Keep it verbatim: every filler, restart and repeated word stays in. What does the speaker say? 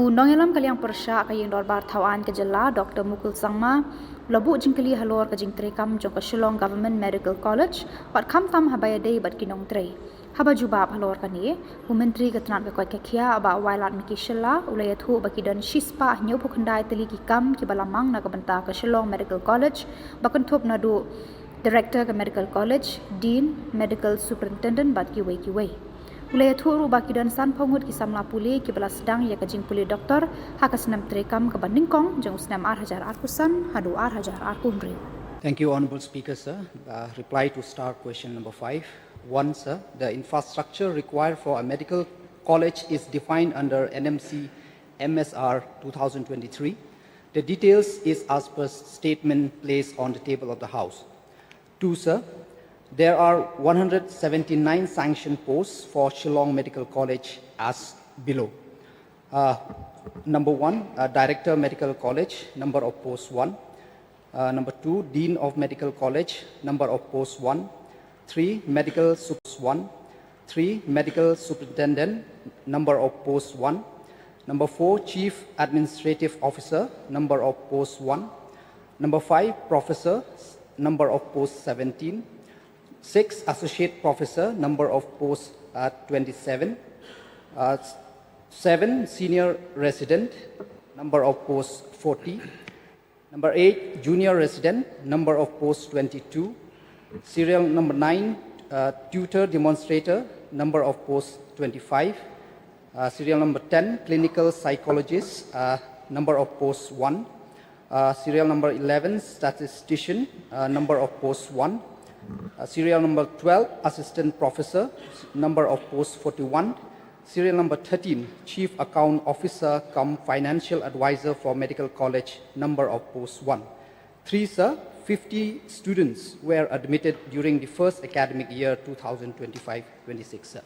U nongïalam ka liang pyrshah ka ïing dorbar thaw aiñ ka jylla, Doctor Mukul Sangma, u la buh jingkylli halor ka jingtrei kam jong ka Shillong Government Medical College, bad khamtam haba ïadei bad ki nongtrei. Haba jubab halor kane, u Myntri ka tnat ka koit ka khiah, Bah Wailadmiki Shylla, u la ïathuh ba ki don shispah hynñiewphew khyndai tylli ki kam kiba la mang na ka bynta ka Shillong Medical College, ba kynthup naduh Director ka Medical College, Dean, Medical Superintendent bad kiwei kiwei. U la ïathuh ruh ba ki don sanphew ngut ki samla pule kiba la sdang ïa ka jingpule doktor ha ka snem treikam kaba nyngkong jong u snem ar hajar arphew san haduh ar hajar arphew hynriew. Thank you, Honorable Speaker, sir. Uh, reply to star question number five. One, sir, the infrastructure required for a medical college is defined under N M C M S R two thousand twenty-three. The details is as per statement placed on the table of the House. Two, sir, there are one hundred seventy-nine sanctioned posts for Shillong Medical College as below. Uh, number one, uh, Director Medical College, number of posts one. Uh, number two, Dean of Medical College, number of posts one. Three, Medical Sups one. Three, Medical Superintendent, number of posts one. Number four, Chief Administrative Officer, number of posts one. Number five, Professor, number of posts seventeen. Six, Associate Professor, number of posts uh, twenty-seven. Uh, seven, Senior Resident, number of posts forty. Number eight, Junior Resident, number of posts twenty-two. Serial number nine, uh, Tutor Demonstrator, number of posts twenty-five. Uh, serial number ten, Clinical Psychologist, uh, number of posts one. Uh, serial number eleven, Statistician, uh, number of posts one. Uh, serial number twelve, Assistant Professor, number of posts forty-one. Serial number thirteen, Chief Account Officer cum Financial Advisor for Medical College, number of posts one. Three, sir, fifty students were admitted during the first academic year two thousand twenty-five twenty-six, sir.